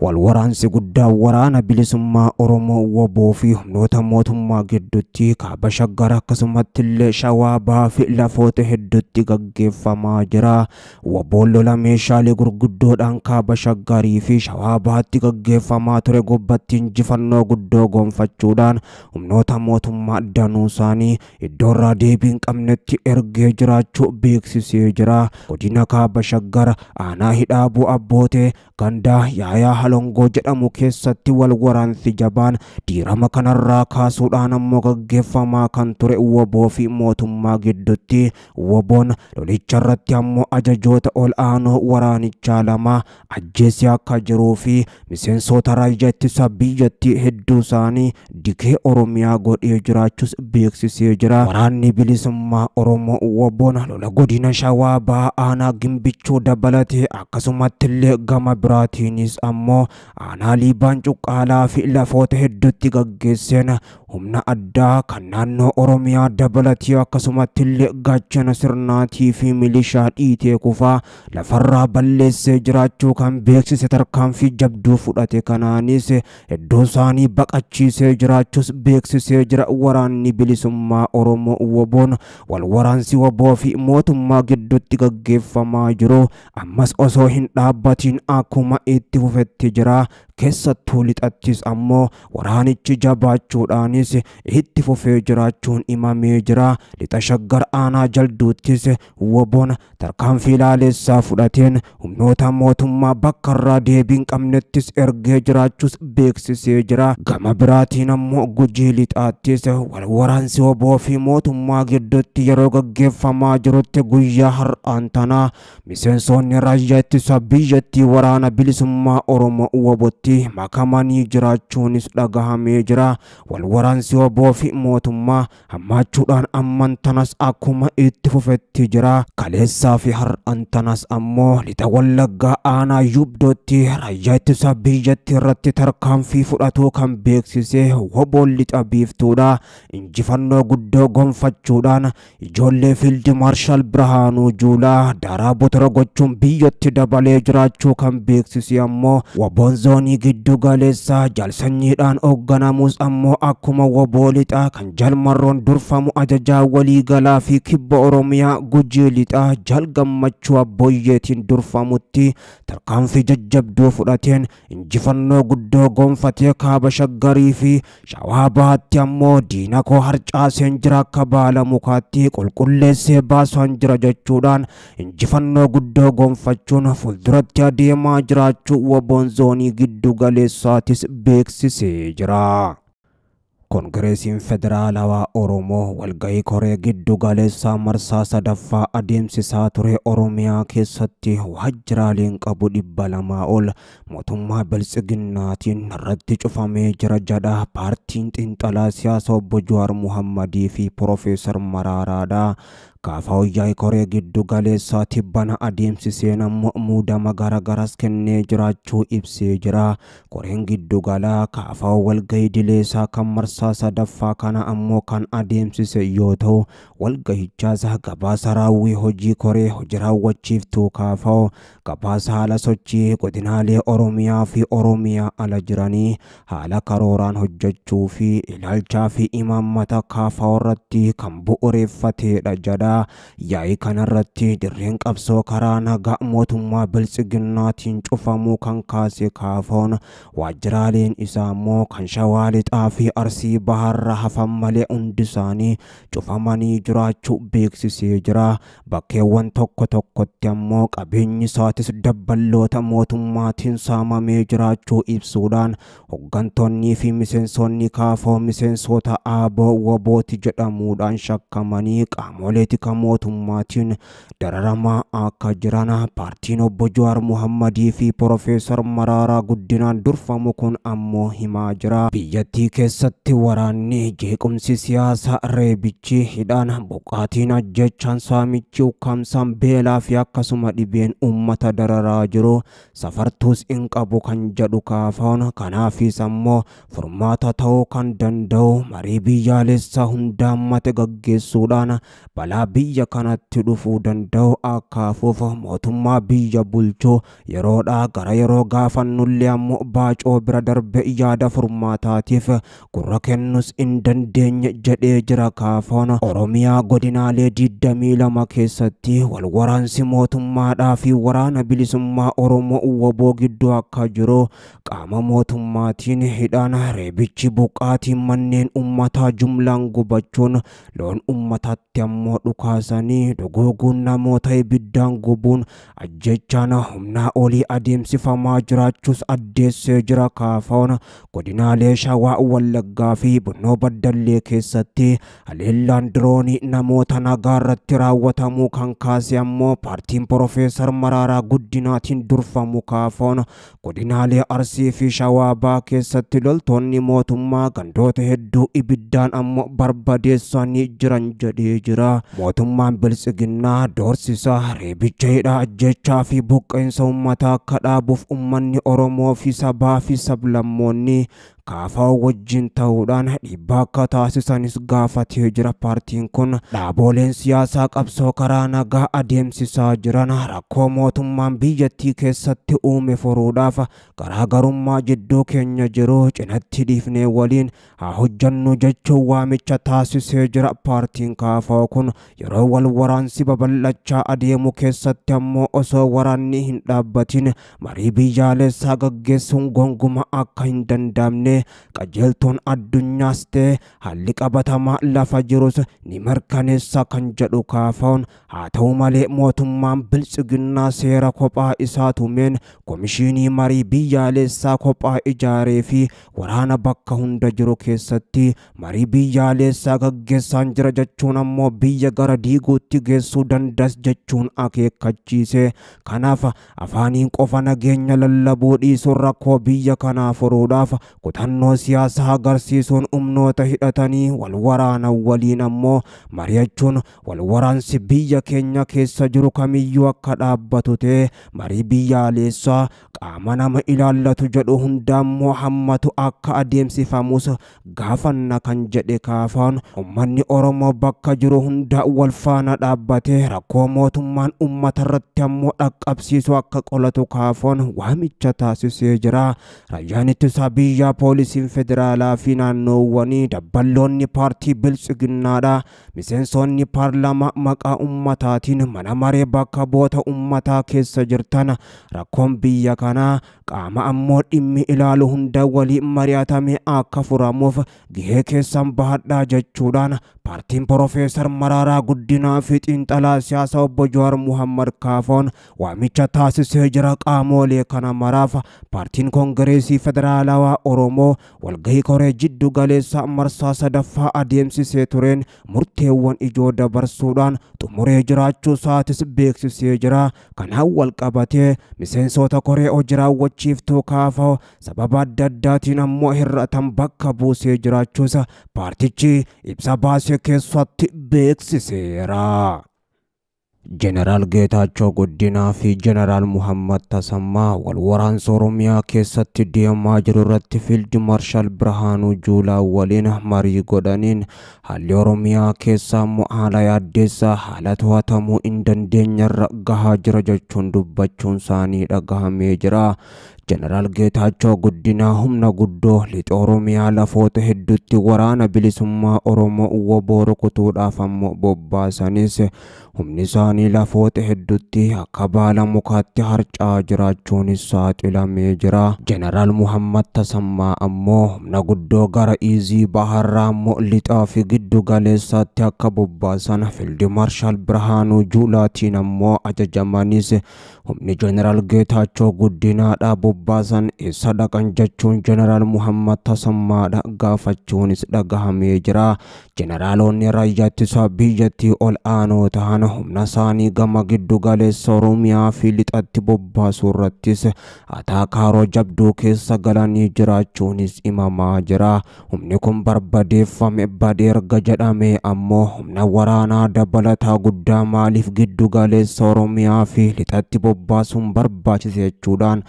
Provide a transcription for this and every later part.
Walwaraansi guddaa waraana bilisummaa Oromoo WBO fi humnoota mootummaa gidduutti kaaba Shaggar akkasumatti illee Shawaa Bahaa fi lafoota hedduutti gaggeeffamaa jira. WBOn lola meeshaalee gurguddoodhaan kaaba Shaggarii fi Shawaa Bahaatti gaggeeffamaa ture gubbatti injifannoo guddoo gonfachuudhaan humnoota mootummaa danuu isaanii iddoorraa deebii hin qabnetti ergee jiraachuu beeksisee jira. Godina kaaba Shaggar aanaa Hidhaabuu Abbootee gandaa Yaayaa Halongoo jedhamu keessatti wal waraansi jabaan diirama kanarraa kaasuudhaan ammoo gaggeeffamaa kan ture WBO fi mootummaa gidduutti. WBOn lolicha irratti ammoo ajajoota ol aanoo waraanichaa lama ajjeesee akka jiruu fi miseensota raayyaa ittisa biyyattii hedduu isaanii dikee Oromiyaa godhee jiraachuus beeksisee jira. Waraanni bilisummaa Oromoo WBOn lola godina Shawaa Bahaa aanaa Gimbichuu dabalatee akkasumatti illee gama biraatiinis ammoo aanaa Liibaan Cuqqaalaa fi lafoota hedduutti gaggeesseen humna addaa kan naannoo Oromiyaa dabalatee akkasumatti illee gaachana sirnaatii fi milishaa dhiitee kufaa lafarraa balleessee jiraachuu kan beeksise tarkaanfii jabduu fudhate kanaanis hedduu isaanii baqachiisee jiraachuus beeksisee jira. Waraanni bilisummaa Oromoo WBOn wal waraansi WBO fi mootummaa gidduutti gaggeeffamaa jiru ammas osoo hin dhaabbatiin akkuma itti fufetti jira. Keessattuu lixattis ammoo waraanichi jabaachuudhaanis itti fufee jiraachuun himamee jira. Lixa Shaggar aanaa Jalduuttis WBOn tarkaanfii laalessaa fudhateen humnoota mootummaa bakka irraa deebii hin qabnettis ergee jiraachuus beeksisee jira. Gama biraatiin ammoo Gujii lixaattis wal waraansi WBO fi mootummaa gidduutti yeroo gaggeeffamaa jirutti guyyaa har'aan tanaa miseensonni raayyaa ittisa biyyattii waraana bilisummaa Oromoo WBOtti makamanii jiraachuunis dhagahamee jira. Wal waraansi WBO fi mootummaa hammaachuudhaan amman tanas akkuma itti fufetti jira. Kaleessaa fi har'aan tanas ammoo lixa Wallaggaa aanaa Yubdootti raayyaa ittisa biyyattii irratti tarkaanfii fudhatuu kan beeksise WBOn lixa biiftuudha. Injifannoo guddoo gonfachuudhaan ijoollee Fiild Maarshaal Birhaanuu Juulaa daaraa botora gochuun biyyatti dabalee jiraachuu kan beeksise ammoo WBOn zoonii giddu galeessaa jalsanyiidhaan hoogganamus ammoo akkuma WBO lixaa kan jalmarroon durfamu ajajaa waliigalaa fi kibba Oromiyaa Gujii lixaa jal Gammachuu Abboyyeetiin durfamutti tarkaanfii jajjabduu fudhateen injifannoo guddoo gonfatee kaaba Shaggarii fi Shawaa Bahaatti ammoo diina koo harcaaseen jira akka baala mukaatti qulqulleessee baasaan jira jechuudhaan injifannoo guddoo gonfachuun fuulduratti adeemaa jiraachuu WBOn zoonii giddu galeessaatis beeksisee jira. Koongireesiin Federaalawaa Oromoo walgahii koree giddu galeessaa marsaa sadaffaa adeemsisaa ture Oromiyaa keessatti waajjiraaleen qabu 200 ol mootummaa Biltsiginnaatiin irratti cufamee jira jedha paartiin xiinxalaa siyaasaa obbo Jawaar Muhammadii fi Piroofeesar Maraaraadha. Gaafa wayyaa'ii koree giddu galeessaa tibbana adeemsiseen ammoo muudama garagaras kennee jiraachuu ibsee jira. Koreen giddu galaa gaafa walgahii dileessaa kan marsaa sadaffaa kana ammoo kan adeemsise yoo ta'u walgahichaas gabaasa raawwii hojii koree hojii raawwachiiftuu kaafa'u gabaasa haala sochii godinaalee Oromiyaa fi Oromiyaa ala jiranii haala karooraan hojjechuu fi ilaalchaa fi imaammata kaafa'u irratti kan bu'uureffatedha jedha. Yaa'ii kanarratti dirreen qabsoo karaa nagaa mootummaa Biltsiginnaatiin cufamuu kan kaase kaafoon waajjiraaleen isaa immoo kan Shawaa Lixaa fi Arsii Bahaarra hafan malee hundi isaanii cufamanii jiraachuu beeksisee jira. Bakkeewwan tokko tokkotti ammoo qabeenyi isaatis dabballoota mootummaatiin saamamee jiraachuu ibsuudhaan hooggantoonnii fi miseensonni kaafoo miseensota ABO WBOti jedhamuudhaan shakkamanii qaamolee tika mootummaatiin dararamaa akka jiran paartiin obbo Jawaar Muhammadii fi Piroofeesar Mararaa Guddinaan durfamu kun ammoo himaa jira. Biyyattii keessatti waraanni jeequmsi siyaasaa reebichi hidhaan buqqaatiin ajjechaan saamichi ukkaamsaan beelaa fi akkasuma dhibeen uummata dararaa jiru safartuus hin qabu kan jedhu kaafaun kanaafis ammoo furmaata ta'uu kan danda'u marii biyyaalessaa hundaammate gaggeessuudhaan balaa biyya kanatti dhufuu danda'u akka hafuuf mootummaa biyya bulchuu yeroodhaa gara yeroo gaafannullee ammoo baacoo bira darbe yaada furmaataatiif gurra kennus hin dandeenye jedhee jira kaafoon. Oromiyaa godinaalee 22 keessatti wal waraansi mootummaadhaa fi waraana bilisummaa Oromoo WBO gidduu akka jiru qaama mootummaatiin hidhaan reebichi buqqaatiin manneen uummataa jumlaan gubachuun loon uummataatti ammoo dhukaasanii dogooguun namoota ibiddaan gubuun ajjechaan humnaa olii adeemsifamaa jiraachuus addeessee jira kaafoon. Godinaalee Shawaa, Wallaggaa fi Bunnoo Baddallee keessatti haleellaan diroonii namoota nagaa irratti raawwatamuu kan kaase ammoo paartiin Profeesar Mararaa Guddinaatiin durfamu kaafoon. Godinaalee Arsii fi Shawaa Bahaa keessatti loltoonni mootummaa gandoota hedduu ibiddaan ammoo barbadeessanii jiran jedhee jira. Mootummaan Biltsiginnaa doorsisa reebicha hidhaa ajjechaa fi buqqeensa uummataa akka dhaabuuf uummanni Oromoo fi sabaa fi sablammoonni kaafaa wajjin ta'uudhaan dhiibbaa akka taasisanis gaafatee jira. Paartiin kun dhaabooleen siyaasaa qabsoo karaa nagaa adeemsisaa jiran rakkoo mootummaan biyyattii keessatti uume furuudhaaf garaagarummaa jidduu keenya jiru cinatti dhiifnee waliin haa hojjannu jechuun waamicha taasisee jira. Paartiin kaafaa kun yeroo wal waraansi babal'achaa adeemu keessatti ammoo osoo waraanni hin dhaabbatin marii biyyaalessaa gaggeessuun gonguma akka hin danda'amne qajeeltoon addunyaas ta'e haalli qabatamaa lafa jirus ni mirkaneessa kan jedhu kaafoon. Haa ta'u malee mootummaan Biltsiginnaa seera kophaa isaa tumeen komishinii marii biyyaalessaa kophaa ijaaree fi waraana bakka hunda jiru keessatti marii biyyaalessaa gaggeessaan jira jechuun ammoo biyya gara diiguutti geessuu dandas jechuun akeekkachiise. Kanaaf afaaniin qofa nageenya lallabuu dhiisuun rakkoo biyya kanaa furuudhaaf kutannoo siyaasaa agarsiisuun humnoota hidhatanii wal waraanan waliin ammoo mari'achuun wal waraansi biyya keenya keessa jiru kamiyyuu akka dhaabbatu ta'e marii biyyaalessaa qaama nama ilaallatu jedhu hundaammoo hammatu akka adeemsifamus gaafanna kan jedhe kaafaan. Uummanni Oromoo bakka jiru hunda wal faana dhaabbatee rakkoo mootummaan uummata irratti ammoo dhaqqabsiisu akka qolatu kaafoon waamicha taasisee jira. Raayyaan ittisaa biyyaa, poolisiin federaalaa fi naannoowwanii dabballoonni paartii Biltsiginnaadha. Miseensonni paarlaamaa maqaa ummataatiin mana maree bakka bu'oota ummataa keessa jirtan rakkoon biyya kanaa qaama ammoo dhimmi ilaalu hunda waliin mari'atame akka furamuuf gahee keessan bahadhaa jechuudhaan paartiin Profeesar Mararaa Guddinaa fi xiinxalaa siyaasaa obbo Jawaar Muhammad Kaafoon waamicha taasisee jira. Qaamolee kana maraaf paartiin Koongireesii Federaalawaa Oromoo walgahii koree jiddu galeessa marsaa sadaffaa adeemsisee tureen murteewwan ijoo dabarsuudhaan xumuree jiraachuu isaatis beeksisee jira. Kanaan wal qabatee miseensota koree hojii raawwachiiftuu kaafoo sababa adda addaatiin ammoo hir'atan bakka buusee jiraachuusa paartichi ibsa baasee keessatti beeksiseera. Jeneraal Geetaachoo Guddinaa fi Jeneraal Muhammad Tasammaa wal waraansa Oromiyaa keessatti deemaa jiru irratti Fiild Maarshaal Birhaanuu Juulaa waliin marii godhaniin haalli Oromiyaa keessaa immoo haala yaaddeessaa haala to'atamuu hin dandeenyerra gahaa jira jechuun dubbachuun isaanii dhagahamee jira. Jeneraal Geetaachoo Guddinaa humna guddoo lixa Oromiyaa lafoota hedduutti waraana bilisummaa Oromoo WBO rukutuudhaaf ammoo bobbaasanis humni isaanii lafoota hedduutti akka baala mukaatti harca'aa jiraachuunis saaxilamee jira. Jeneraal Muhammad Tasammaa ammoo humna guddoo gara Iizii Baharraa ammoo lixaa fi giddu galeessaatti akka bobbaasan Fiild Maarshaal Birhaanuu Juulaatiin ammoo ajajamanis humni Jeneraal Geetaachoo Guddinaadhaa bobbaasan eessa dhaqan jechuun Jeneraal Muhammad Tasammaadha gaafachuunis dhagahamee jira. Jeneraalonni raayyaa ittisaa biyyattii ol aanoo ta'an humna isaanii gama giddu galeessa Oromiyaa fi lixatti bobbaasuu irrattis ataakaaroo jabduu keessa galanii jiraachuunis himamaa jira. Humni kun barbadeeffame badee erga jedhamee ammoo humna waraanaa dabalataa guddaa maaliif giddu galeessa Oromiyaa fi lixatti bobbaasuun barbaachise jechuudhaan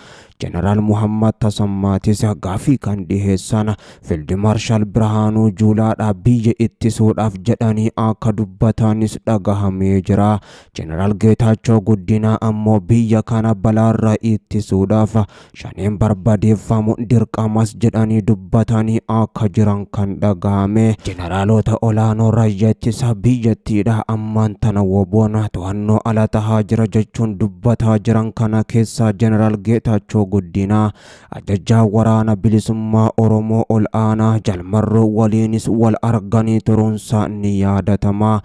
Jeneraal Muhammad Tasammaatis gaafii kan dhiheessan Fiild Maarshaal Birhaanuu Juulaadhaa biyya ittisuudhaaf jedhanii akka dubbatanis dhagahamee jira. Jeneraal Geetaachoo Guddinaa ammoo biyya kana balaarraa ittisuudhaaf shaneen barbadeeffamu dirqamas jedhanii dubbatanii akka jiran kan dhagahame. Jeneraalota olaanoo raayyaa ittisa biyyattiidha ammaan tana WBOn to'annoo ala tahaa jira jechuun dubbataa jiran kana keessaa Jeneraal Geetaachoo Guddinaa ajajaa waraana bilisummaa Oromoo ol aanaa Jalmarroo waliinis wal arganii turuunsaa ni yaadatama.